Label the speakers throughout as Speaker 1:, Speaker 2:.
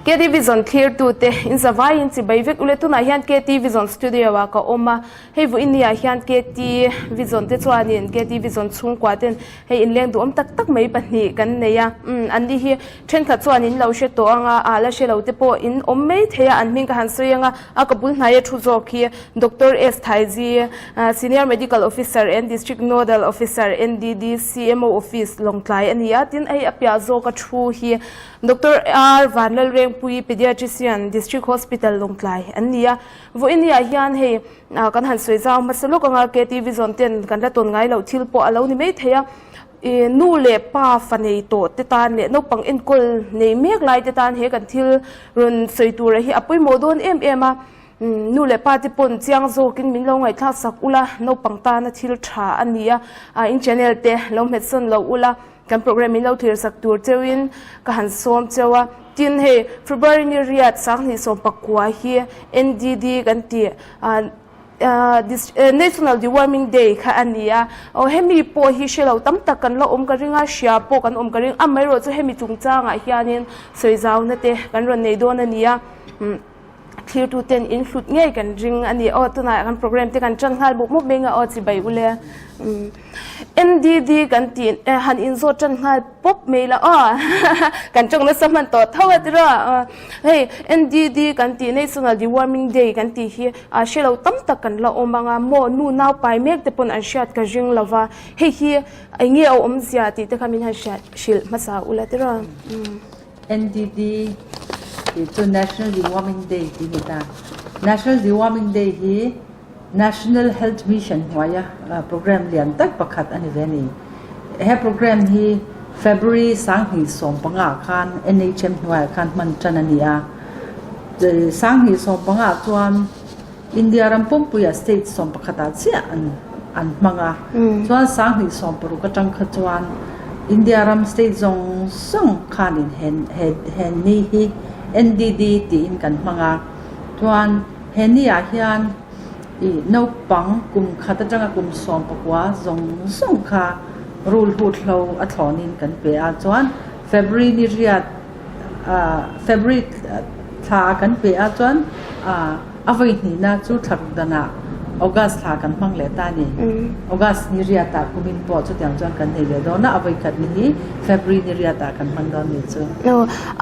Speaker 1: KT Vision thlirtute in zavaiin chibai vek ule tunah hian KT Vision studio ah ka awm a, hei vawiin ni ah hian KT Vision te chuanin KT Vision chhungkua ten hei inleng duhawm tak tak mai pahnih kan nei a, umm an ni hi thenkhat chuan in lo hre tawh ang a, ah la hre lo te pawh in awm mai thei a, an hming ka han sawi ang a, a ka bul hnaia thu zawk hi Doctor S Thaiji, Senior Medical Officer and District Nodal Officer NDD CMO Office Lawngtlai a ni a, tin hei a piah zawka thu hi Doctor R Vanlalrengpui, Pediatrician, District Hospital Lawngtlai an ni a. Vawinia hian hei kan han sawi zau hmasa lawk anga KT Vision ten kan la tawn ngai loh thil pawh a lo ni mai thei a. I nu leh pa fa nei tawh te tan leh naupang enkawl nei mek lai te tan he kan thil rawn sawi tura hi a pawimawh dawn em em a. Nu leh pa te pawn chiang zawkin min lo ngaihthlak sak ula, naupang tana thil tha a ni a, in channel te lo hmet sawn lo ula. Kan program in lo thlir sak tur cheuhin ka han sawm cheu a, tin hei February ni riat 2019 hi NDD kan tih National Deworming Day kha a ni a, aw hemi pawh hi hre lo tam tak kan la awm ka ring a, hria pawh kan awm ka ring, amaherawhchu hemi chungchangah hianin sawizauna te kan rawn nei dawn a ni a. Thirtu ten in hlut ngei kan ring a ni. Aw tunah kan program te kan tan nghal mup mup mai nga aw chibai ule. NDD kan ti han in zawt tan nghal pawp mai la aw kan tawng nasa hman tawh tho a tiraw. Hei NDD kan ti National Deworming Day kan tih hi a hre lo tam tak kan la awm anga maw nu nau pai mek te pawn an hriat ka ring lova hei hi eng nge a awmzia tih te kha min han hriat hrilh hmasa ula tiraw.
Speaker 2: NDD tih chu National Deworming Day tih a ni ta. National Deworming Day hi National Health Mission hnuaia program lian tak pakhat a ni ve a ni. He program hi February 2015 khan NHM hnuaiah khan hman tan a ni a. 2015 chuan India ram pumpuia state sawmpakhatah chiah an an hmang a, chuan 2016 atang kha chuan India ram state zawng zawng khanin he he he ni hi NDD tiin kan hmang a, chuan he ni ah hian ih naupang kum khat atanga kum sawmpakua zawng zawng kha rul hut hlo a thlawnin kan pe a, chuan February ni riat February thla kan pe a chuan a vawi hnihna chu thla ruk danah August thla kan hmang leh ta a ni. August ni riatah kumin pawh chutiang chuan kan nei leh dawn a, a vawi khat ni hi February ni riatah kan hmang dawn ni chu.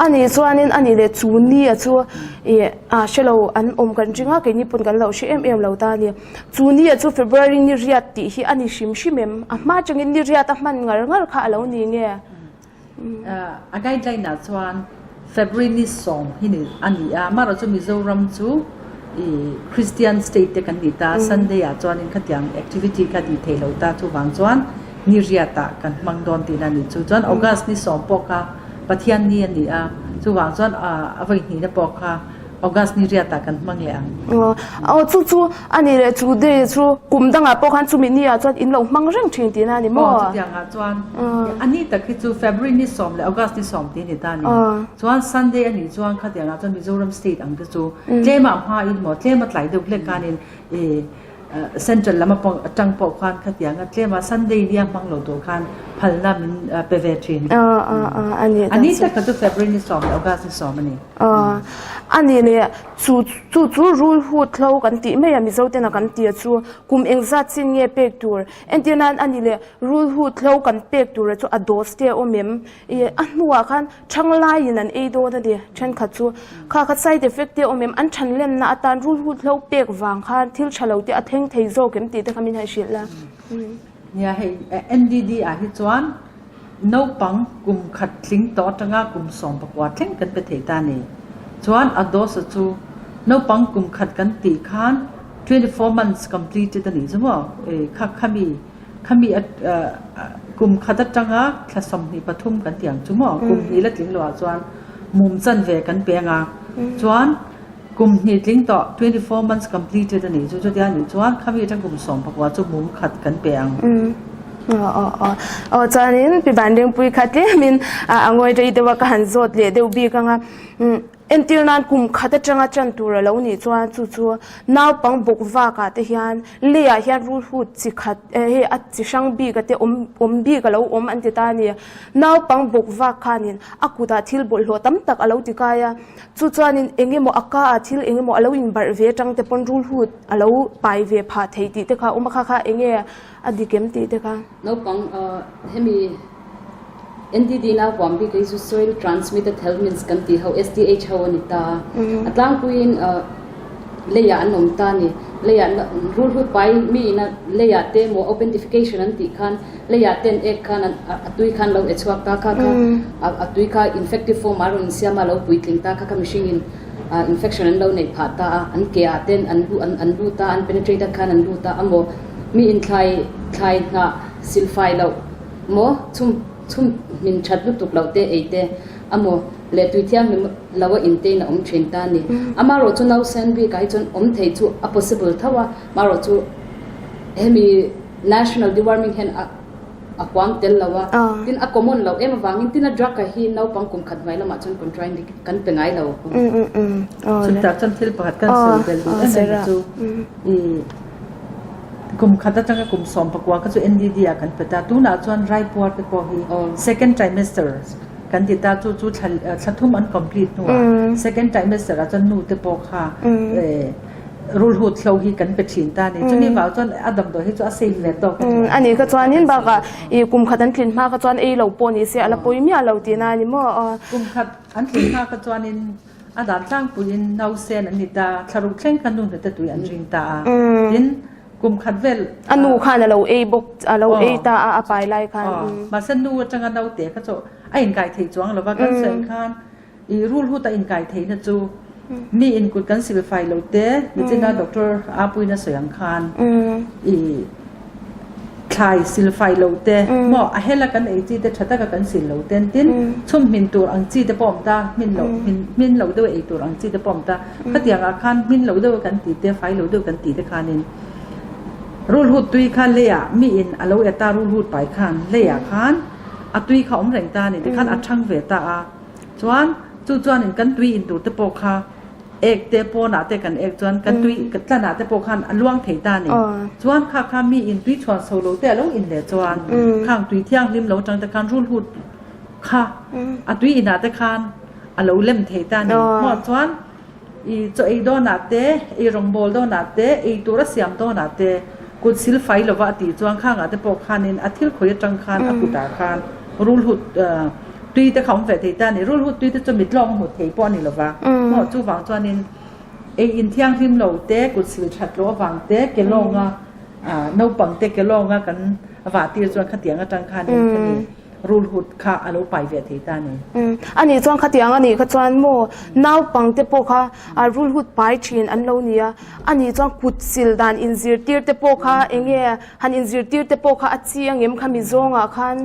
Speaker 1: A nih chuanin a nih leh chu ni a chu ih a hre lo an awm kan ring a, keini pawn kan lo hre em em lo ta a ni. Chu ni a chu February ni riat tih hi a ni hrim hrim em? A hma atangin ni riat a hman ngar ngar kha a lo ni nge?
Speaker 2: A guideline ah chuan February ni sawm hi ni a ni a, amaherawh chu Mizoram chu ih Christian state te kan ni ta, Sunday ah chuanin khatiang activity kha tih theih loh ta chuvang chuan ni riat ah kan hmang dawn tihna a ni chu. Chuan August ni sawm pawh kha Pathian ni a ni a, chuvang chuan a vawi hnihna pawh kha August ni riat ah kan hmang leh ang.
Speaker 1: Aw chu chu a ni leh chu day chu kum dangah pawh khan chumi ni ah chuan in lo hmang reng thin tihna a ni maw?
Speaker 2: Aw chutiang ah chuan a ni tak hi chu February ni sawm leh August ni sawm tih a ni ta a ni. Chuan Sunday a nih chuan khatiang ah chuan Mizoram state ang te chu tlem ah hma in maw tlem a tlai deuh hlek khanin ih Central lam atang pawh khan khatiang a tlem a Sunday nia hmang lo tur khan phalna min pe ve thin. A ni tak kha chu February ni sawm leh August ni sawm a ni.
Speaker 1: A ni leh chu chu chu rul hut hlo kan tih mai a Mizo tena kan tia chu kum engzat chin nge pek tur entir nan a ni leh rul hut hlo kan pek tur chu a dose te a awm em I a hnuah khan thang laiin an ei dawn a ni. Thenkhat chu kha kha side effect te awm em, an than lenna atan rul hut hlo pek vang khan thil tha lo te a thleng thei zawk em tih te kha min han hrilh la.
Speaker 2: Nia hei NDD ah hi chuan naupang kum khat tling tawh atanga kum 14 thleng kan pe thei ta a ni. Chuan a dose chu naupang kum khat kan tih khan 24 months completed a nih chu maw kha khami Khami kum khat atanga thla 23 kan ti ang chu maw? Kum hnih la tling loah chuan mum chan ve kan peng a, chuan kum hnih tling tawh 24 months completed a nih chu chutia a nih chuan khami atang kum 14 chu mum khat kan pe ang.
Speaker 1: Aw chuanin Pi Vanrengpui kha tlemin a ngawi rei deuh a ka han zawt leh deuh bik ang a. Entir nan kum khat atanga tan tur a lo nih chuan chu chu naupang bawk vakah te hian leiah hian rulhut chi khat hei a chi hrang bik a te awm awm bik a lo awm an ti ta a ni. Naupang bawk vak khanin a kutah thil bawlhhlawh tam tak a lo ti kai a, chu chuanin eng emaw a ka ah thil eng emaw a lo inbarh ve atang te pawn rulhut a lo pai ve phah thei tih te kha a awm a, kha kha eng nge a dik em tih te kha.
Speaker 3: Naupang hemi NDD na huam bik hi chu Soil Transmitted Helminths kan tih ho, STH ho a ni ta a. A tlangpuiin leiah an awm ta a ni. Leiah rulhut pai mi ina leiah te emaw open defecation an tih khan leiah te an ek khan a tui khan lo e chhuak ta kha kha a tui kha infective form ah a rawn insiam a, a lo puitling ta kha kha mihringin infection an lo neih phah ta a, an ke ah ten an an lut a, an penetrate a khan an lut a, amaw mi inthlai thlai hnah silfai loh maw chhum chhum hmin that lutuk loh te ei te amaw leh tui thianghlim lo a in te in a awm thin ta a ni. Amaherawh chu nausen bik ah hi chuan awm thei chu a possible tho a, amaherawh chu hemi national deworming hian a a huam tel lo a, tin a common loh em avangin tin a drug a hi naupang kum khat hnuai lamah chuan contraindic kan pe ngai lo.
Speaker 2: Chutah chuan thil pakhat kan sawi belh duh em em chu i kum khat atanga kum 14 kha chu NDD ah kan pe ta, tunah chuan Raipuar te pawh hi second trimester kan ti ta, chu chu thla thum an complete hnuah second trimester ah chuan nu te pawh kha Rulhut hlo hi kan pe thin ta a ni. Chumi vang chuan a damdawi hi chu a safe ve tawk a ni.
Speaker 1: A nih kha chuanin bakah i kum khat an tlin hma kha chuan ei lo pawh ni se a la pawi miah lo tihna a ni maw?
Speaker 2: Kum khat an tlin hma kha chuanin a dan tlangpuiin nausen an ni ta, thlaruk thleng kha nu hnute tui an ring ta a. Tin, kum khat vel.
Speaker 1: A nu khan a lo ei bawk, a lo ei ta a, a pai lai khan.
Speaker 2: Mahse nu atanga naute kha chu a inkai thei chuang lo va, kan sawi khan I rulhut a inkai theihna chu mi in kut kan sil fai lo te, nichina doctor a puina sawi ang khan i thlai sil fai lo te maw a hela kan ei chi te tha taka kan sil lo ten tin chhum hmin tur ang chi te pawh awm ta, hmin lo hmin lo deuh ei tur ang chi te pawh awm ta, khatiang ah khan hmin lo deuh kan tih te fai lo deuh kan tih te khanin rulhut tui kha leiah mi in a lo et a rulhut pai khan leiah khan a tui kha awm reng ta a ni tikhan a thang ve ta a. Chuan chu chuanin kan tui in tur te pawh kha ek te pawnah te kan ek chuan kan tui tlanah te pawh khan a luang thei ta a ni. Chuan kha kha mi in tui chhuan so lo te a lo in leh chuan khang tui thianghlim lo atang te khan rulhut kha a tui inah te khan a lo lem thei ta a ni. Hmuah chuan I chaw ei dawnah te, ei rawngbawl dawnah te, ei tur a siam dawnah te kut sil fai lova a tih chuan khangah te pawh khanin a thil khawi atang khan a kutah khan rulhut tui te kha awm ve thei ta a ni. Rulhut tui te chu mitlawng hmu thei pawh a ni lova maw? Chuvang chuanin ei in thianghlim lo te, kut sil that loh avang te, ke lawnga naupang te ke lawnga kan vah tir chuan khatiang atang khanin khami Rulhut kha a lo pai ve thei ta a ni.
Speaker 1: A nih chuan khatiang a nih kha chuan maw naupangte pawh kha rulhut pai thin an lo ni a, a nih chuan kut sil dan inzirtir te pawh kha eng nge han inzirtir te pawh kha a chi ang em khami zawngah khan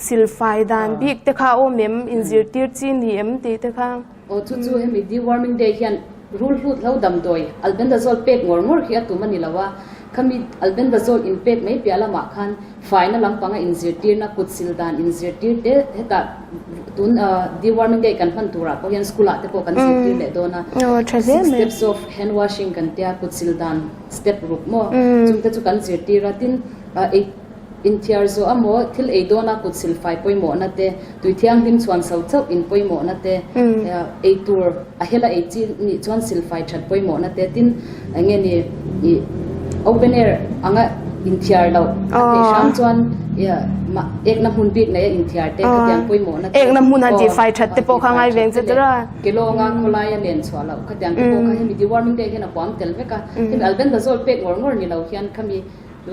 Speaker 1: silfai dan bik te kha a awm em inzirtir chi ni em tih te kha.
Speaker 3: Aw chu chu hemi deworming day hian rulhut lo damdawi albendazole pek ngawr ngawr hi a tum a ni lo a, khami albendazole inpek mai piah lamah khan Faina lampanga inzirtirna, kut sil dan inzirtir te hetah tun deworming day kan hman turah pawh hian school ah te pawh kan zirtir leh dawn a. Six steps of hand washing kan tia kut sil dan step ruk maw chung te chu kan zirtir a, tin ei inthiar zawh amaw thil ei dawna kut sil fai pawimawhna te, tui thianghlim chhuan so chauh in pawimawhna te, ei tur A hela ei chi nih chuan silfai that pawimawhna te tin eng nge ni ih open air anga inthiar loh a theih hram chuan ekna hmun bik nei a inthiar te khatiang pawimawhna te
Speaker 1: ekna hmun han tihfai that te pawh kha ngai veng che tura
Speaker 3: kelonga khawlaia len chhuah loh khatiang te pawh kha hemi deworming day hian a huam tel vek a hemi albendazole pek ngawr ngawr ni lo hian khami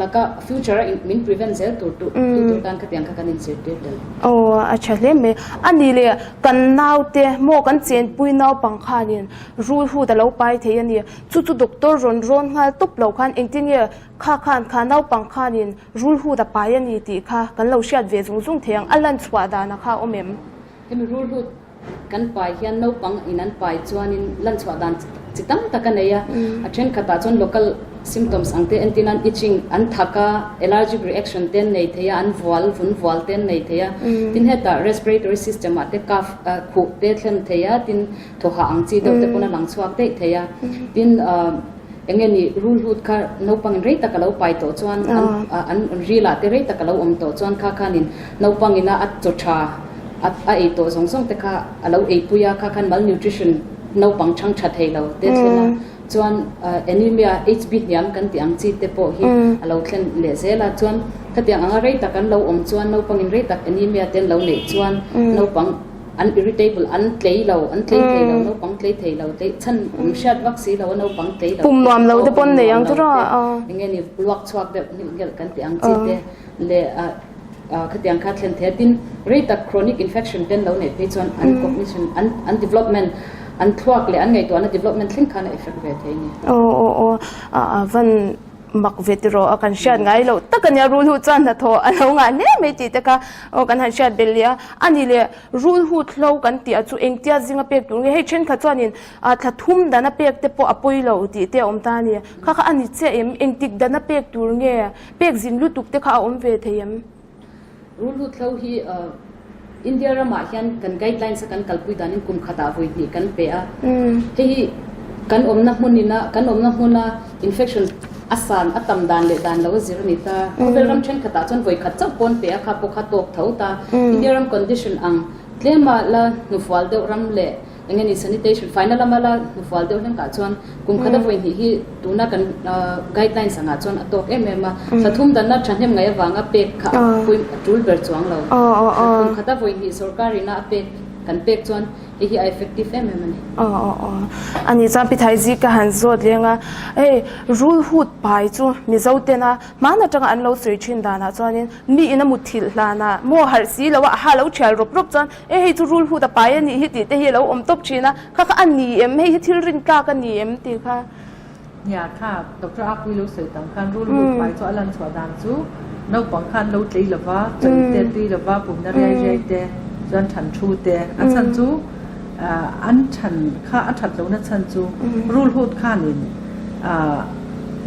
Speaker 3: Laka future a min prevent zel tur tu tur tan khatiang kha kan inzirtir tel.
Speaker 1: Aw a tha hle mai. A nih leh kan naute maw kan chenpui naupang khanin rulhut a lo pai thei a ni. Chu chu doctor rawn rawn nghal tawp lo khan engtin nge kha khan kha naupang khanin rulhut a pai a ni tih kha kan lo hriat ve zung zung thei ang. A lan chhuah dana kha a awm em?
Speaker 3: Hemi rulhut Kan pai hian naupang in an pai chuanin lan chhuah dan chi tam tak a nei a, a thenkhatah chuan local. Symptoms ang te entir nan itching an thak a, allergic reaction te an nei thei a, an vual, vun vual te an nei thei a, tin hetah respiratory system ah te cough khuh te thlen thei a, tin thawhah ang chi deuh te pawn a lang chhuak daih thei a, tin eng nge ni rulhut kha naupangin rei tak a lo pai tawh chuan an ril ah te rei tak a lo awm tawh chuan kha khanin naupangin a chaw tha a ei tawh zawng zawng te kha a lo eipui a, kha khan malnutrition naupang chhang tha thei lo te thlen a. Chuan anemia, HB hniam kan tih ang chi te pawh hi a lo thlen leh zel a. Chuan khatiang anga rei tak an lo awm chuan naupangin rei tak anemia te an lo neih chuan naupang an irritable, an tlei lo, an tlei thei lo, naupang tlei thei lo te chhan awm hriat vak si lo a naupang tlei lo te,
Speaker 1: Pum nuam lo te pawn nei ang chu rawh.
Speaker 3: Eng nge ni luak chhuak deuh nghilh nghilh kan tih ang chi te leh Khatiang kha thlen thei a, tin rei tak chronic infection te an lo neih phei chuan an cognition, an an development, an thluak leh an ngaihtuahna development thleng khan a effect ve thei a ni.
Speaker 1: Aw aw aw, a van mak ve tiraw a kan hriat ngai loh tak a nia rulhu chuan hnathawh a lo ngah hle mai tih te kha aw kan han hriat belh leh a, a ni leh rulhu thlo kan tih a chu engtia zinga pek tur nge hei thenkhat chuanin thla thum dana pek te pawh a pawi lo tih te a awm ta a ni, kha kha a ni chiah em engtik dana pek tur nge Pek zin lutuk te kha a awm ve thei em?
Speaker 3: Rulhut hlo hi India ramah hian kan guidelines a kan kalpui danin kum khatah vawi hnih kan pe a. Hei hi kan awmna hmunina kan awmna hmuna infection a san a tam dan leh dan lo a zir a ni ta. Khawvel ram thenkhatah chuan vawi khat chauh pawn pe a kha pawh kha tawk tho ta. India ram condition ang tlema la hnufual deuh ram leh Eng nge ni sanitation faina lama la hnufual deuh hlengkah chuan kum khat a vawi hnih hi tuna kan guidelines angah chuan a tawk em em a, thla thum danna thahnem ngaih avanga pek kha a pui a tul ber chuang lo. Kum khat a vawi hnih sorkar ina a pek kan pek chuan hei hi a effective em em a ni.
Speaker 1: Aw aw aw ani chuan Pi Thaizika ka han zawt leng a, hei rulhut pai chu Mizo tena hman atanga an lo sawi thin danah chuanin mi ina mutthilh hlanah maw harh si lo a a ha lo thial rawp rawp chuan E hei chu rul hut a pai a nih hi tih te hi a lo awm tawp thin a, kha kha a ni em, hei hi thil rin tlak a ni em tih kha.
Speaker 2: Nia kha Doctor Apui lo sawi tam khan rul hut pai chu a lan chhuah dan chu naupang khan lo tlei lova, chawi te tui lova, pumna riai riai te chuan than thu te a chhan chu an than kha a that lohna chhan chu rul hut khanin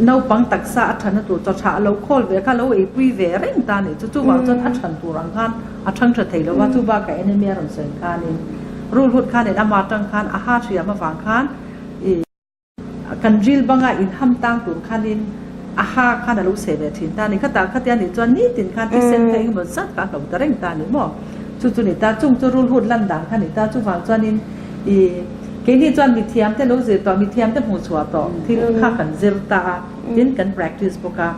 Speaker 2: naupang taksa a thanna tur chaw tha a lo khawl ve kha a lo eipui ve reng ta a nih chu chuvang chuan a than tur ang khan A thang tha thei lo va, chu bakah enemy a rawn sawi khanin rulhut khanin ama atang khan a ha hriam avang khan i kan ril banga inham tang tur khanin a ha khan a lo seh ve thin ta a ni. Khatah khatia nih chuan nitin khan thisen kha engemaw zat kha a hlo ta reng ta a ni maw? Chu chu ni ta, chung chu rulhut lan dan kha ni ta, chuvang chuanin i keini chuan mithiam te lo zir tawh, mithiam te hmuh chhuah tawh thil kha kan zir ta a. Tin, kan practice bawk a.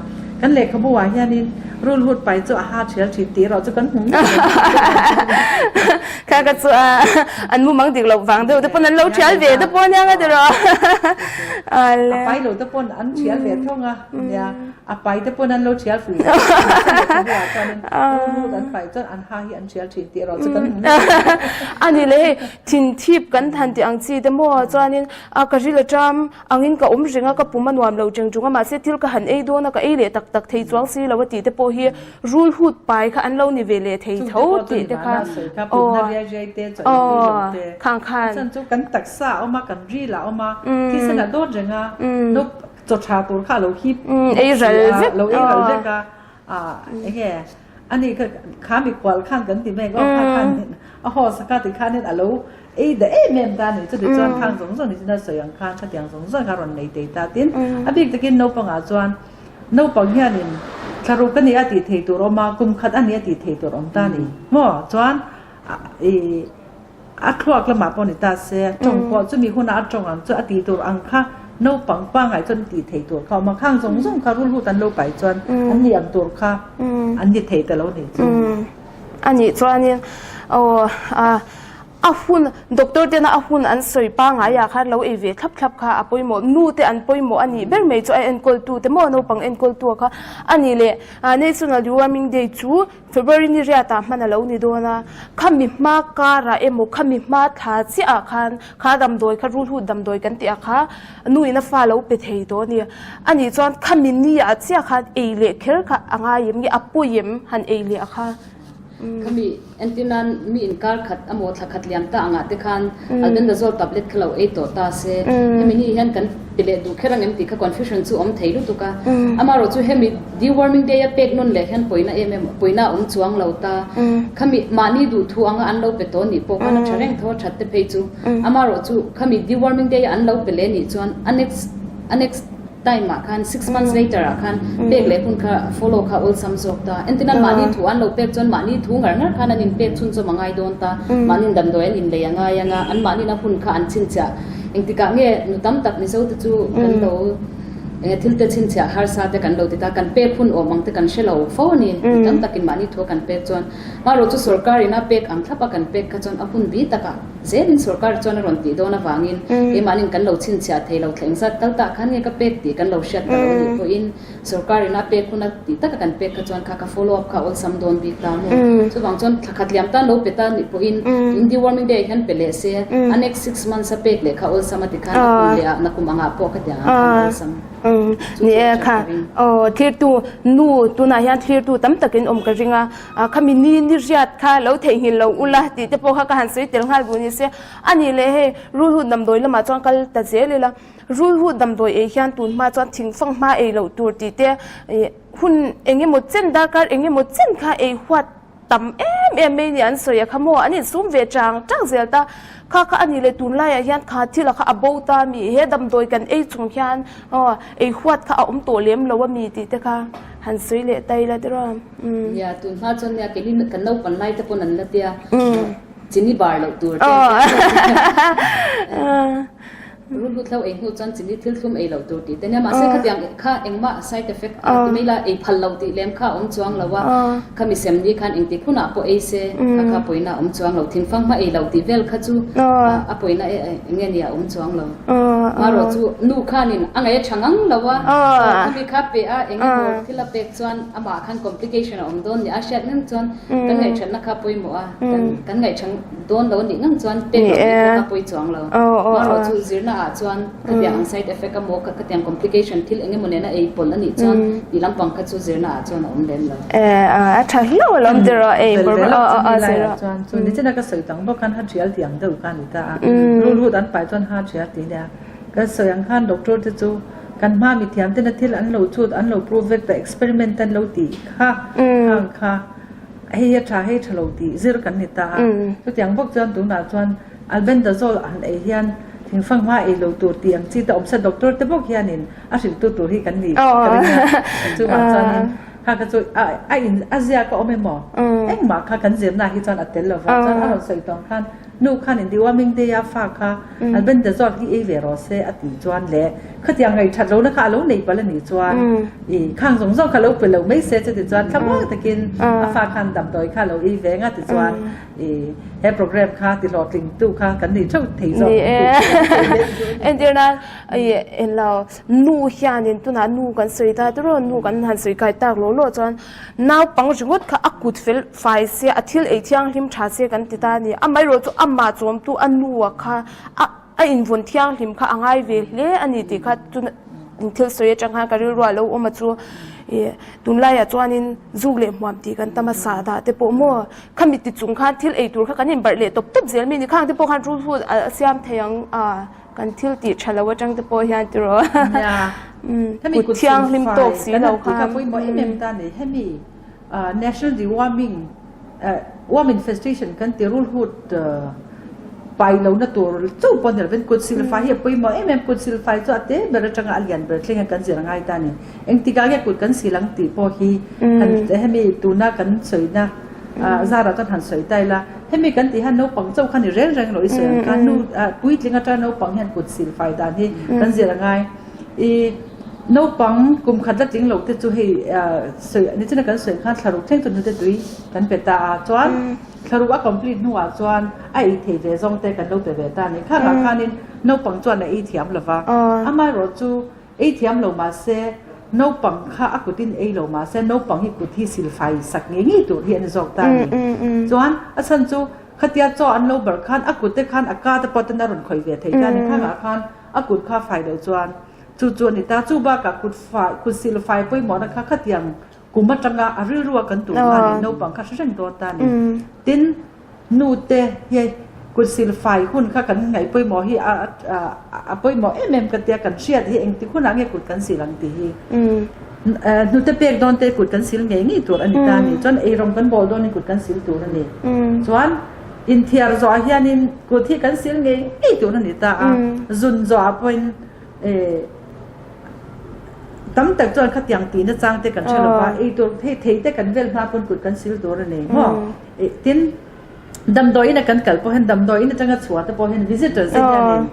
Speaker 2: Kan lehkhabu ah hianin rulhut pai chu a ha thial thin tih erawh chu kan hmu ngei lo.
Speaker 1: Kha ka chu a an mumang dik loh vang deuh te pawn an lo thial ve te pawh ania nga tiraw.
Speaker 2: A pai lo te pawn an thial ve thawng a nia, a pai te pawn an lo thial fuh ve thawng a. Kan lehkhabu ah chuanin rulhut an pai chuan an ha hi an thial thin tih erawh chu kan hmu ngei lo.
Speaker 1: A ni le hei thinthip kan han tih ang chi te maw chuanin a ka ril aṭam Angin ka awm reng a, ka pum a nuam lo cheng chung a, mahse thil ka han ei dawn a, ka ei leh tak tak thei chuang si lo a tih te pawh hi rul hut pai kha an lo ni ve leh thei tho tih te kha aw aw khang khan.
Speaker 2: Chan chu kan taksa a awm a, kan ril a awm a, thisen a dawt reng a, no chaw tha tur kha a lo hip
Speaker 1: ei ral vek
Speaker 2: lo ei ral vek a, enge ani kha kha mikhual khan kan ti mek aw kha khan a host kha ti khanin a lo Ei da em em ta nih chuti chuan khang zawng zawng ni chuan a sawi ang khan khatiang zawng zawng kha rawn nei thei ta tin a bik takin naupangah chuan naupang hianin thlaruk a ni a tih thei tur awm a kum khat a ni a tih thei tur awm ta ni maw chuan i a thluak lamah pawh ni ta se tawng pawh chumi hunah a tawng ang chu a tih tur ang kha naupang pangngai chuan tih thei tur kha awm a khang zawng zawng kha rulhut an lo pai chuan an ni ang tur kha an ni thei ta lo ni chu.
Speaker 1: A nih chuanin aw a a hun doctor tena a hun an sawi pangngai ah khan lo ei ve thlap thlap kha a pawimawh nu te an pawimawh a nih ber mai chu a enkawl tu te maw naupang enkawl tu kha a nih leh National Deworming Day chu February ni riat ah hman a lo ni dawn a khami hma kar ah emaw khami hma thla chiah ah khan kha damdawi kha rulhut damdawi kan tih ah kha nu in a fa lo pe thei tawh a ni. A nih chuan khami ni ah chiah khan ei leh kher kha a ngai em nge a pawi em han ei leh a kha.
Speaker 3: Khami entir nan mi inkar khat amaw thla khat liam ta angah te khan albendazole tablet kha lo ei tawh ta se hemi ni hian kan pe leh duh kher ang em tih kha confusion chu awm thei lutuk a. Amaherawh chu hemi deworming day a pek nawn leh hian pawina em em pawina a awm chuang lo ta. Khami mahni duh thu anga an lo pe tawh nih pawh khan a tha reng tho a that te phei chu. Amaherawh chu khami deworming day a an lo pe leh nih chuan a next a next Time ah khan six months later ah khan pek leh hun kha follow kha awlsam zawk ta. Entin an mahni thu an lo pek chuan mahni thu ngar ngar khan an inpek chhunzawm a ngai dawn ta. Mahniin damdawi an inlei a ngai ang a, an mahniin a hun kha an chhinchhiah. Engtikah nge nu tam tak Mizo te chu kan lo enge thil te chhinchhiah harsa te kan lo ti ta, kan pek hun awm ang te kan hre lo fo a ni. Mi tam takin mahni thu a kan pek chuan marawh chu sorkar in a pek ang thlap a kan pek kha chuan a hun bi takah Zelin sorkar chuan a rawn tih dawn avangin keimahnin kan lo chhinchhiah thei lo thla engzat kal tah khan nge ka pek tih kan lo hriat ta lo anih pawhin sorkar in a pek huna tih taka kan pek kha chuan kha ka follow up kha awlsam dawn bik ta maw? Chuvang chuan thla khat liam tan lo pe ta nih pawhin tun deworming day ah hian pe leh se a next 6 months a pek leh kha awlsam a ti khan a kum leh ah nakum angah pawh ka ti ang ah khan awlsam chu
Speaker 1: Ni e kha aw thirtu nu tunah hian thlirtu tam takin awm ka ring a. Khami ni ni riat kha lo theihnghilh lo ula tih te pawh kha ka han sawi tel nghal duh ni se. A nih leh hei rulhut damdawi lamah chuan kal ta zel ila, rulhut damdawi ei hian tun hma chuan thingfang hma ei loh tur tih te hun eng emaw chen darkar eng emaw chen kha ei huat tam em em mai ni an sawi a kha maw an insum ve chang chang zel ta. Kha kha a nih leh tun laiah hian kha thil a kha a bo ta mi he damdawi kan ei chung hian aw ei huat kha a awm tawh lem lo a mi tih te kha han sawi leh ta ila tiraw.
Speaker 3: Nia, tun hma chuan nia keini kan naupan lai te pawn an la tia chini bar loh tur te rulhut hlo ei hnu chuan chini thil thlum ei loh tur tih te nia mahse khatiang kha engmah side effect ti mai la ei phal loh tih lem kha a awm chuang lo a khami sem ni khan engtik hunah pawh ei se kha kha pawina a awm chuang lo thingfang hma ei loh tih vel kha chu a pawina eng nge nia a awm chuang lo. Marawh chu nu khanin a ngaih a tha ngang lo a, khami kha pe a eng emaw thil a pek chuan amah khan complication a awm dawn nih a hriat ngang chuan kan ngaihṭhatna kha pawimawh a, kan ngaihṭha dawn lo nih ngang chuan pek loh nih pawh kha pawi chuang lo. Marawh chu zirna ah chuan khatiang ang side effect a maw khatiang complication thil eng emaw nena ei pawlh a nih chuan tih lampang kha chu zirna ah chuan a awm lem lo.
Speaker 1: A tha hlauh alawm tiraw ei
Speaker 2: bawrh bawrh chuan chu nichina ka sawi tang bawk khan ha ṭhial tih ang deuh kha a ni ta a, rulhut an pai chuan ha ṭhial tih nia. Kan sawi ang khan doctor te chu kan hma mithiam tena thil an lo chhut an lo prove vek ta experiment an lo tih kha khang kha hei hi a tha hei tha lo tih zir kan ni ta a. Chutiang bawk chuan tunah chuan albendazole han ei hian thingfang hma ei lo tur tih ang chi te awm se doctor te bawk hianin a hrilh tu tur hi kan ni ka ring a. Chuvang chuanin kha kha chu a in a ziak a awm emaw engmah kha kan zirna hi chuan a tel lo va chuan a rawn sawi tawng khan Nu khan in deworming day a fa kha albendazole hi ei ve rawh se a tih chuan le khatiang ngaihṭhat lohna kha a lo nei palh a nih chuan i khang zawng zawng kha lo pe lo mai se chuti chuan thlamuang takin a fa khan damdawi kha a lo ei ve nga tichuan i he program kha ti hlawhtling tu kha kan nih theuh thei zawk
Speaker 1: Ni e. Entirna i englo nu hianin tunah nu kan sawi ta tiraw nu kan han sawi kai tak lawh lawh chuan Naupang ringawt kha a kut fel fai se, a thil ei thianghlim tha se kan ti ta a ni. Amaherawh chu amah chawmtu a nu-a kha a a invawn thianghlim kha a ngai ve hle a ni tih kha chu thil sawi atang khan ka rilru a lo awm a chu ih tunlaiah chuanin zuk leh hmuam tih kan tam a sahdah te pawh maw khami ti chung khan thil ei tur kha kan inbarh leh tawp tawp zel mi ni khang te pawh khan rulhut a siam thei ang a. Kan thil tih tha lo atang te pawh hian tiraw
Speaker 2: kut thianghlim tawk si lo khan. Kan pawimawh em em ta ni hemi national deworming worm infestation kan ti rulhut pai lo na tur chauh pawh ni lovin kut silfai hi a pawimawh em em kut silfai chu a te ber atanga a lian ber thleng hian kan zir a ngai ta ni engtikah nge kut kan sil ang tih pawh hi hemi tuna kan sawina Zarah chuan han sawi ta ila, hemi kan tih hian naupang chauh kha ni reng reng lo i sawi ang khan nu puitling atang naupang hian kut sil fai dan hi kan zir a ngai. I naupang kum khat la tling lo te chu hei sawi nichina kan sawi khan thlaruk thleng chu hnute tui kan pe ta a, chuan thlaruk a complete hnuah chuan a ei thei ve zawng te kan lo pe ve ta a ni. Khangah khanin naupang chuan a ei thiam lo va, amaherawh chu Ei thiam lo mah se, naupang kha a kutin ei lo mah se, naupang hi kut hi silfai sak ngei ngei tur hi a ni zawk ta a ni. Chuan a chhan chu khatia chaw an lo barh khan a kut te khan a ka te pawh ten a rawn khawih ve thei ta a ni. Khangah khan a kut kha fai loh chuan chu chu a ni ta. Chu bakah kut fai, kut silfai pawimawhna kha khatiang. Kum atanga a rilrua kan tur kha a ni, naupang kha hre reng dawn ta a ni. Tin, nu te hi kut sil fai hun kha kan ngaih pawimawh hi a pawimawh em em ka tia, kan hriat hi engtik hunah nge kut kan sil ang tih hi. Hnute pek dawn te kut kan sil ngei ngei tur a ni ta a ni. Chuan eirawng kan bawl dawnin kut kan sil tur a ni. Chuan inthiar zawhah hianin kut hi kan sil ngei ngei tur a ni ta a, zun zawhah pawhin Tam tak chuan khatiang tih nachang te kan hre lo va, ei tur hei thei te kan vel hma pawn kut kan sil tur a ni maw? Tin, damdawiin a kan kal pawh hian damdawiin atanga chhuah te pawh hian visitors te hianin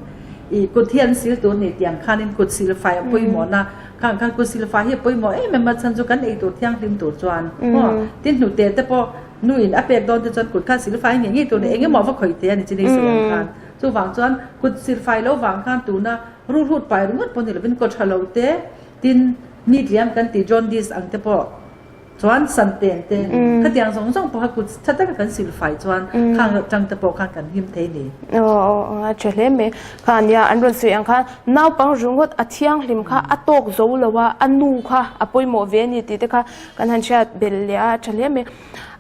Speaker 2: ih kut hi an sil tur a ni tiang khanin kut sil fai a pawimawh na, khang khan kut sil fai hi a pawimawh em em a chhan chu kan ei tur thianghlim tur chuan maw? Tin, hnute te pawh nuin a pek dawn te chuan kut kha sil fai ngei ngei tur a ni, eng emaw va khawih thei a ni chin ei sawi ang khan. Chuvang chuan kut sil fai lo vang khan tuna Ruhrut pai ringawt pawh ni lovin kaw tha lo te, tin mi tliam kan tih jaundice ang te pawh chuan san ten te khatiang zawng zawng pawh kha kut tha taka kan sil fai chuan khang loh tang te pawh khan kan him thei ni.
Speaker 1: Aw aw a tha hle mai. Kha nia an rawn sawi ang khan naupang ringawt a thianghlim kha a tawk zo lo a, a nu kha a pawimawh ve a ni tih te kha kan han hriat belh leh a, a tha hle mai.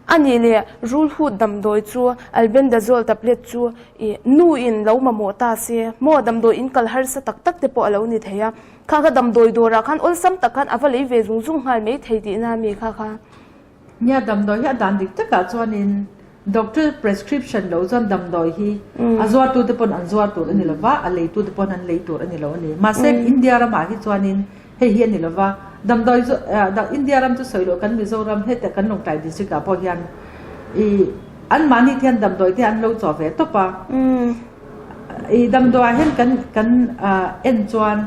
Speaker 1: A nih leh rulhut damdawi chu albendazole tablet chu I nu in lo mamawh ta se, maw damdawi in kal harsa tak tak te pawh a lo ni thei a, kha kha damdawi dawrah khan awlsam tak khan a va lei ve zung zung nghal mai thei tihna a mi kha kha.
Speaker 2: Nia damdawi hi a dan dik takah chuanin doctor prescription lo chuan damdawi hi a zuartu te pawn an zuar tur a ni lova, a leitu te pawn an lei tur a ni lo a ni. Mahse India ramah hi chuanin hei hi a ni lova, damdawi chu India ram chu sawi loh kan Mizoram heta kan Lawngtlai district ah pawh hian i Anmahni te hian damdawi te an lo chaw ve tawp a. I damdawiah hian kan kan en chuan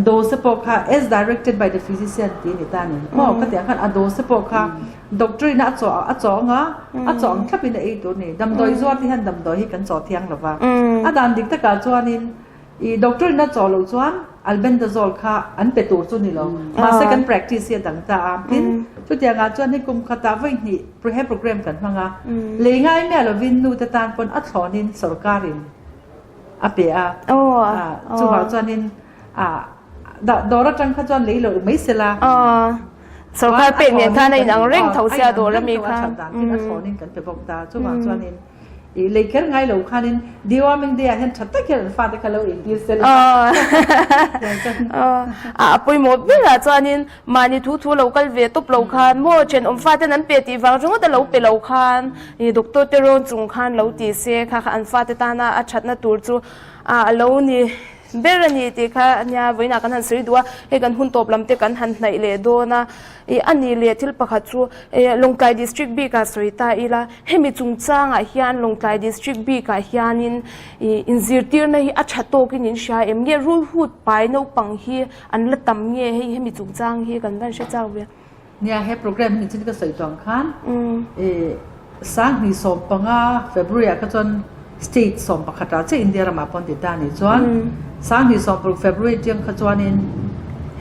Speaker 2: dose pawh kha as directed by the physician tih a ni ta a ni. Maw ka tih ang khan a dose pawh kha doctor in a chaw a chaw ang a, a chaw ang thlap in a ei tur a ni. Damdawi zuar te hian damdawi hi kan chaw thiang lo va. A dan dik takah chuanin I doctor in a chaw loh chuan albendazole kha an pe tur chu ni lo. Mahse kan practice hi a dang ta a. Tin, chutiangah chuan hei kum khatah vawi hnih he program kan hmang a. Lei ngai miah lovin nu te tan pawn a thlawnin sorkarin a pe a. Chuvang chuanin dawr atang kha chuan lei loh mai sela.
Speaker 1: Sorkar pek nen khan a inang reng tho sia dawr ami kha.
Speaker 2: A that dan tin a thlawnin kan pe bawk ta. Chuvang chuanin I lei kher ngai lo khanin deworming day ah hian tha tak hian an fate kha lo intir sel a.
Speaker 1: A pawimawh berah chuanin mahni thu thu lo kal ve tawp lo khan maw thenawm faten an pe tih vang ringawt a lo pe lo khan i doctor te rawn chung khan lo ti se kha kha an fate tana a thatna tur chu a lo ni ber a ni tih kha nia vawiinah kan han sawi duh a, hei kan hun tawp lam te kan han hnaih leh dawn a, ih a ni leh thil pakhat chu ih Lawngtlai district bikah sawi ta ila hemi chungchangah hian Lawngtlai district bikah hianin ih inzirtirna hi a tha tawkin in hria em nge rulhut pai naupang hi an la tam nge hei hemi chungchang hi kan van hre chak ve.
Speaker 2: Nia, he program hi nichin ka sawi tawh ang khan ih Sanghnih 15 February ah kha chuan state 11 ah chiah India ramah pawn ti ta a nih chuan Sanghnih 16 February tiang kha chuanin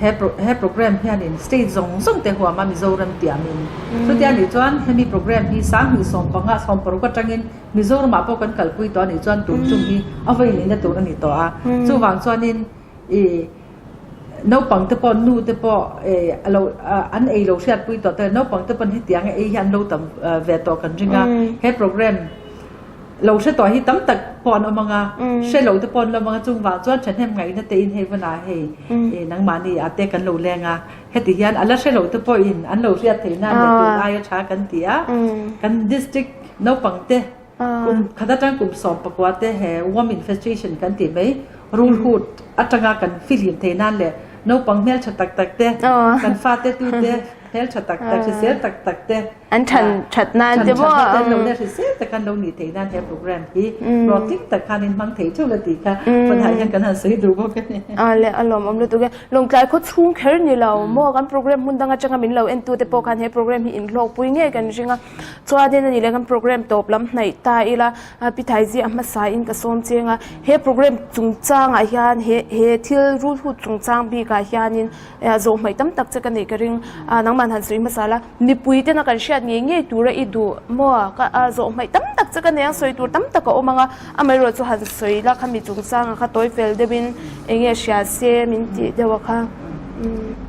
Speaker 2: he he program hianin state zawng zawng te huama Mizoram tiamin chutia nih chuan hemi program hi Sanghnih 15 16 atangin Mizoramah pawh kan kalpui tawh a nih chuan tun tum hi a vawi nihna tur a ni tawh a chuvang chuanin ih Naupang te pawh nu te pawh a lo an ei lo hriatpui tawh te naupang te pawn hetiang a ei hi an lo tam ve tawh kan ring a he program lo hre tawh hi tam tak pawh an awm ang a hre lo te pawh an lo awm ang a chung vang chuan thahnem ngaihna te in hei vana hei nangmahni ah te kan lo leng a heti hian a la hre lo te pawhin an lo hriat theih nan leh tun aia tha kan ti a kan district naupang te Kum khat atang kum 14 te he worm infestation kan tih mai rulhut atanga kan fihlim thei nan leh naupang hmeltha tak tak te kan fate tu te hmeltha tak tak hrisel tak tak te
Speaker 1: an than that nan te maw
Speaker 2: than that lo le hrisel tak an lo nih thei nan he program hi hlawhtling tak khan in hmang thei theuh la tih kha pawnah hian kan han sawi duh bawk a ni.
Speaker 1: A le a lawmawm lutuk e. Lawngtlai khaw chhung kher ni lo maw kan program hmun dang atanga min lo en tu te pawh khan he program hi in hlawkpui ngei kan ring a. Chuanin a ni leh kan program tawp lam hnaih ta ila, Pi Thaizia a hmasa in ka sawm cheng a, he program chungchangah hian he he thil rulhut chungchang bikah hianin zawh hmaih tam tak che ka neih ka ring a, nangmah han sawi hmasa la, mipui tena kan hriat ngei ngei tura i duh maw ka zawh hmaih tam tak che ka nei ang sawi tur tam tak a awm ang a, amaherawhchu chu han sawi la khami chungchanga kha tawi fel deuhin eng nge hria se min tih deuh a kha.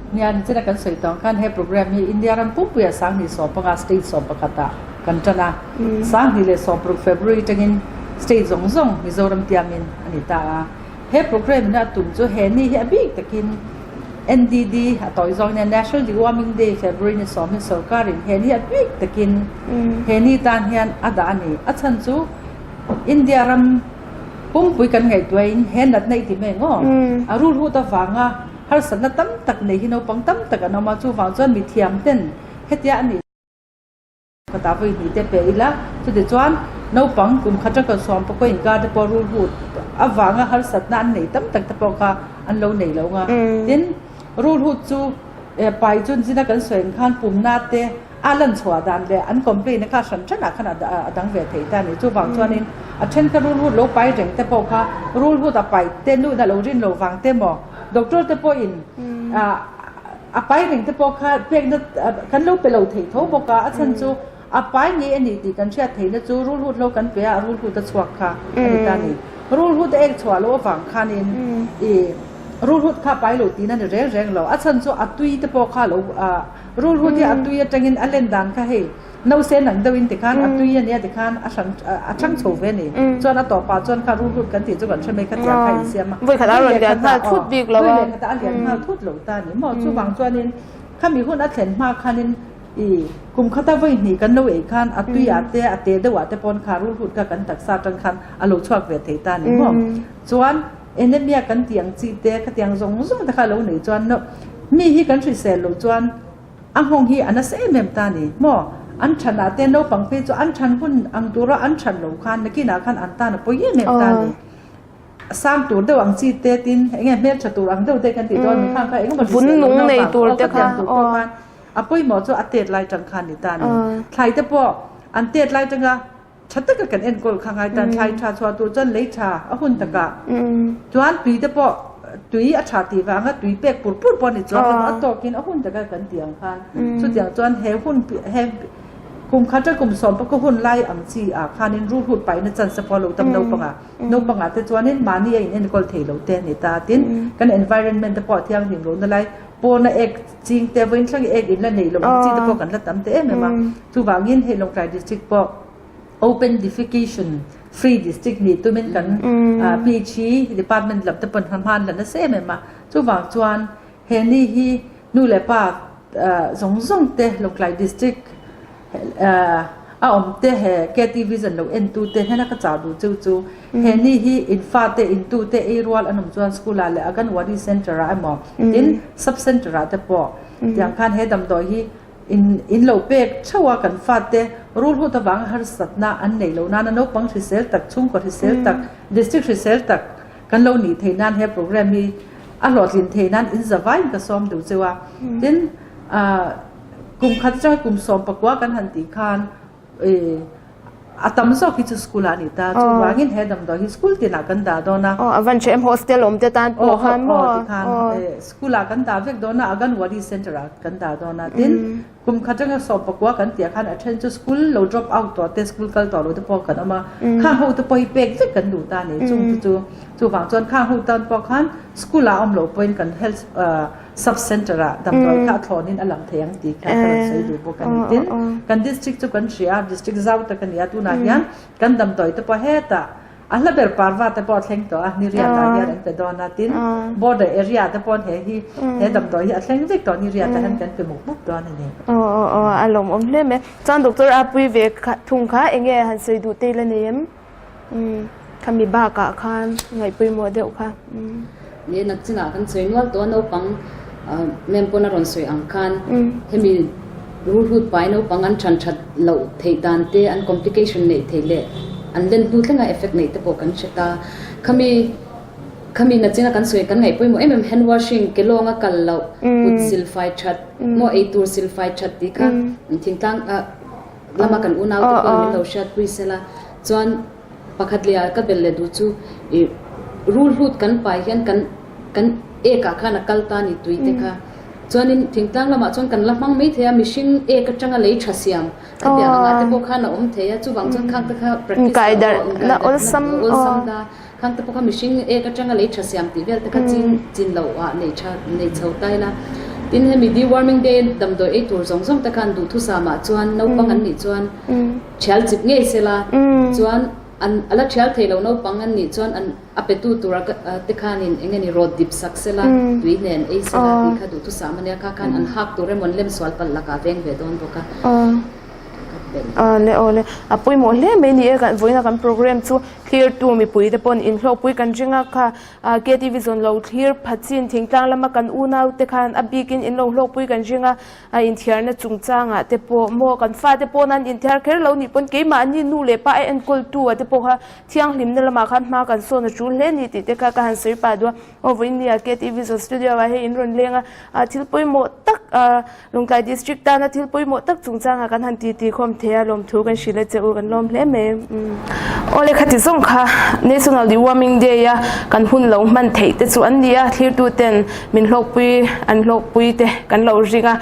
Speaker 2: Nia, nichina kan sawi tawh ang khan he programme hi India ram pumpuiah 2015 state 11 ah kan tan a. 2016 February atangin state zawng zawng Mizoram tiamin a ni ta a. He programme in a tum chu he ni hi a bik takin NDD a tawi zawng nia National Deworming Day February ni sawm hi sorkarin he ni a bik takin he ni tan hian a dah a ni. A chhan chu India ram pumpui kan ngaihtuahin he natna i ti mai ang aw. A rulhut avanga harsatna tam tak nei hi naupang tam tak an awm a, chuvang chuan mithiam ten hetia a nih Khatah vawi hnih te pe ila, chutichuan naupang kum khat atanga suam pawh khaw inkar te pawh rulhut avanga harsatna an nei tam tak te pawh kha an lo nei lo nga. Tin, rulhut chu pai chu zina kan sawi ang khan pumna te a lan chhuah dan leh an complain na kha hran hranah khan a dang ve thei ta a ni. Chuvang chuanin a then kha rulhut lo pai reng te pawh kha rulhut a pai te nuihna lo rin lo vang te maw doctor te pawhin A pai reng te pawh kha pekna kan lo pe lo thei tho bawk a, a chhan chu a pai ngei a ni tih kan hriat theihna chu rulhut lo kan pe a, a rulhut a chhuak kha a ni ta a ni. Rulhut a ek chhuah loh avang khanin i rulhut kha a pai lo tihna a ni reng reng lo. A chhan chu a tui te pawh kha a lo rulhut hi a tui atangin a len dan kha hei Nause nang deuh in tikhan a tui a nia tikhan a hran a chang chho ve a ni. Chuan a tawpah chuan kha rulhut kan tih chu kan hre mai kha tiang kha insiam a.
Speaker 1: Vawi khat a rawn lian nghal thut bik lo a.
Speaker 2: Vawi leh khatah a lian nghal thut lo ta a ni maw. Chuvang chuanin khami hun a thlen hma khanin i kum khata vawi hnih kan lo ei khan a tui ah te a te deuh ah te pawn kha rulhut kha kan taksa atang khan a lo chhuak ve thei ta a ni maw. Chuan anemia kan tih ang chi te khatiang zawng zawng te kha a lo nei chuan mi hi kan hrisel loh chuan A nghawng hi a nasa em em ta a ni maw? An than ah te naupang phei chu an than hun ang tura an than lo khan nakinah khan an tan a pawi em em ta a ni. Sang tur deuh ang chi te tin eng nge hmeltha tur ang deuh te kan tih dawn mi khang kha eng emaw hrisel lo naupang aw ka tiang tur pawh khan a pawimawh chu a tet lai tang khan ni ta a ni. Thlai te pawh an tet lai tanga Tha taka kan enkawl kha ngai tan thlai tha chhuah tur chuan lei tha a hun takah chuan tui te pawh tui a tha tih vanga tui pek pur pur pawh a ni chuang lo a tawkin a hun taka kan tih ang khan chutiang chuan he hun he kum khat a kum sawm pawh ka hun lai ang chi ah khanin rulhut paihna chance pawh a lo tam naupangah naupangah te chuanin mahni a in enkawl thei lo te a ni ta tin kan environment te pawh a thianghlim lohna lai pawna ek ching te vawiin thleng ek in la nei lo ang chi te pawh kan la tam ta em em a chuvangin hei Lawngtlai district pawh open defecation free district nih tumin kan PHE department lam te pawn hman la nasa em em a chuvang chuan he ni hi nu leh pa zawng zawng te Lawngtlai district A awm te he KT Vision lo en tu te hnena ka chah duh cheu chu he ni hi in fa te in tu te ei rual an awm chuan school ah leh Anganwadi Centre ah emaw tin Sub Centre ah te pawh tiang khan he damdawi hi in in lo pek theuh a kan fa te rulhut avanga harsatna an neih loh nana naupang hrisel tak chhungkaw hrisel tak district hrisel tak kan lo nih theih nan he programme hi a hlawhtlin theih nan in zavaiin ka sawm duh cheu a tin ah Kum khat atanga kum 14 kan han tih khan a tam zawk hi chu school ah a ni ta. Chuvangin he damdawi hi school tinah kan dah dawn a.
Speaker 1: Aw, a van ṭha em hostel awm te tan pawh khan maw?
Speaker 2: Aw, tikhan school ah kan dah vek dawn a, Anganwadi Centre ah kan dah dawn a. Tin, kum khat atanga 14 kan tih ah khan a then chu school lo drop out tawh te, school kal tawh lo te pawh kan awm a. Khang ho te pawh hi pek vek kan duh ta a ni. Chung te chu chuvang chuan khang ho tan pawh khan school ah awm loh pawhin kan health Sub Centre ah damdawi kha a thlawnin a lang thei ang tih kha ka rawn sawi duh bawk a ni. Tin, kan district chu kan hria a, district zau tak a ni a, tunah hian kan damdawi te pawh hetah a hla ber parva te pawh a thleng tawh a, Niriat ah hian an pe dawn a, tin border area te paw'n he hi he damdawi hi a thleng vek tawh, Niriat ah hian kan pe mup mup dawn a ni.
Speaker 1: Aw aw aw a lawmawm hle mai. Chuan Doctor Apui ve thung kha eng nge han sawi duh te ila nei em? Khami bakah khan ngaihpawimawh deuh kha.
Speaker 3: Ni nakchinah kan sawi nual tawh a naupang mem pawn a rawn sawi ang khan hemi rulhut pai naupang an than that loh theih dan te an complication neih theih leh an len hnu thlenga effect neih te pawh kan hre ta. Khami khami nachina kan sawi kan ngaihpawimawh em em hand washing ke lawnga kal loh kut silfai that maw eitur silfai that tih kha thingtlang ah Lama kan unaute pawh min lo hriatpui sela chuan pakhat leh ah ka bel leh duh chu ih rulhlut kan pai hian kan kan ek ah khan a kal ta ni tui te kha chuanin thingtlang lamah chuan kan la hmang mai thei a mihring ek atanga lei tha siam khatiang angah te pawh khan a awm thei a chuvang chuan khang te kha practice
Speaker 1: na awlsam
Speaker 3: ta Khang te pawh kha mihring ek atanga lei tha siam tih vel te kha chin chin loh ah nei tha nei chho ta ila. Tin, hemi deworming day damdawi ei tur zawng zawng te khan duhthusamah chuan naupang an nih chuan thial chip ngei sela chuan an a la thial thei lo naupang an nih chuan an a petu tura te khanin eng nge ni rawt dip sak sela tui hnen ei sela tih kha duhthusam a nia kha khan an hak tur emaw an lem sual palh lakah a veng ve dawn bawk a.
Speaker 1: Awle awle a pawimawh hle mai ni e kan vawiina kan program chu thlirtu mipui te pawn inhlawhpui kan ring a kha KTV zawn lo thlir phatchin thingtlang lama kan unau te khan a bikin in lo hlawkpui kan ring a a inthiarna chungchangah te pawh maw kan fate pawn an inthiar kher lo nih pawn keimahni nu leh pa a enkawltu ah te pawh kha thianghlimna lamah khan hma kan sawn a tul hle ni tih te kha ka han sawi pah duh a aw vawiin nia KTV zawn studio ah hei in rawn leng a ah thil pawimawh tak ah Lawngtlai District tana thil pawimawh tak chungchangah kan han titi khawm thei a, lawmthu kan hrilh a che u, kan lawm hle mai. Awle khati zawng kha National Deworming Day a kan hun lo hman theih te chu an ni a, thlirtu ten min hlawkpui an hlawkpui te kan lo ring a,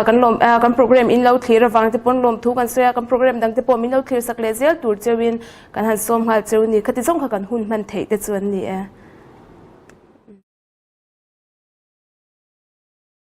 Speaker 1: kan lawm kan program in lo thlir avang te pawn lawmthu kan sawi a, kan program dang te pawh min lo thlir sak leh zel tur cheuhin kan han sawm nghal cheu ni, khati zawng kha kan hun hman theih te chu an ni e.